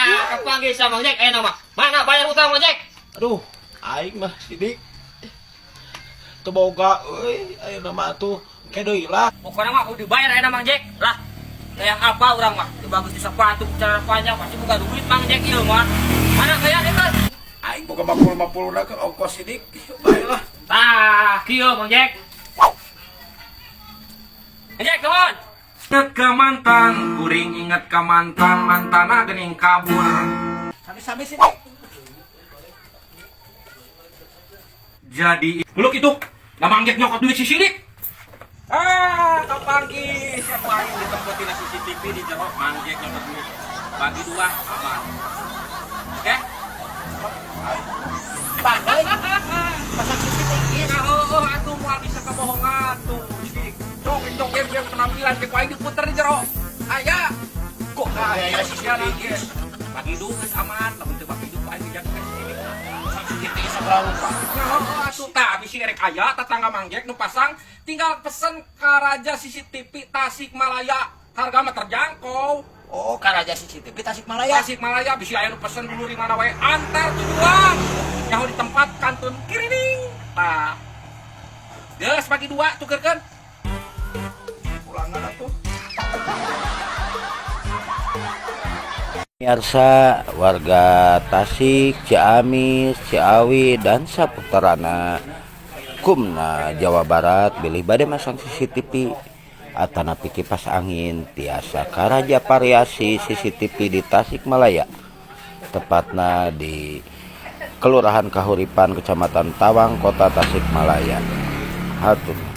Ah, kapanggih sama Mang Jack aya mah. Mana bayar utang, Mang Jack? Aduh, aing mah Sidik. Teu boga euy, ayeuna mah atuh ke deui lah. Pokoknya mah kudu dibayar aya Mang Jack. Lah, kayak apa urang mah? Teu bagus di sepatu, celana panjang pasti buka duit Mang Jack ieu mah. Mana kayak itu? Aing boga 50 50 na ke ongkos, Sidik. Bae lah. Tah, kieu Mang Jack. Mang Jack, nuhun. Inget ke mantan, kuring inget ke mantan, mantana gening kabur. Sami-sami, Sidik. Jadi, beluk itu, lah Mang Jack nyokot duit si Sidik. Ah, kapanggih, siapa aing ditempotin CCTV di jero Mang Jack nyokot duit. Bagi dua, aman. Oke? Pak, euy. Pasang CCTV. Ya, oh, atuh moal bisa kebohongan tuh. Sidik. Cok, cok, game game penampilan cek aing diputer di jero. Aya. Kok aya CCTV? Bagi dua geus aman, lamun teu bagi dua aing dijaga CCTV. CCTV sabaraha rupa? Ya, oh, atuh tah bisi erek aya tetangga Mang Jack nu pasang, tinggal pesen ka Raja CCTV Tasikmalaya. Harga mah terjangkau. Oh, ka Raja CCTV Tasikmalaya. Tasikmalaya, bisi aya nu pesen dulu di mana wae, antar tujuan. Nyaho di tempat kantun kirining. Tah. Geus bagi dua, tukerkeun. Ulangan atuh. Pemirsa warga Tasik, Ciamis, Ciawi, dan saputarana Kumna Jawa Barat bilih bade masang CCTV atanapi kipas angin tiasa ka Raja Variasi CCTV di Tasikmalaya, tepatna di Kelurahan Kahuripan, Kecamatan Tawang, Kota Tasikmalaya. Hatur.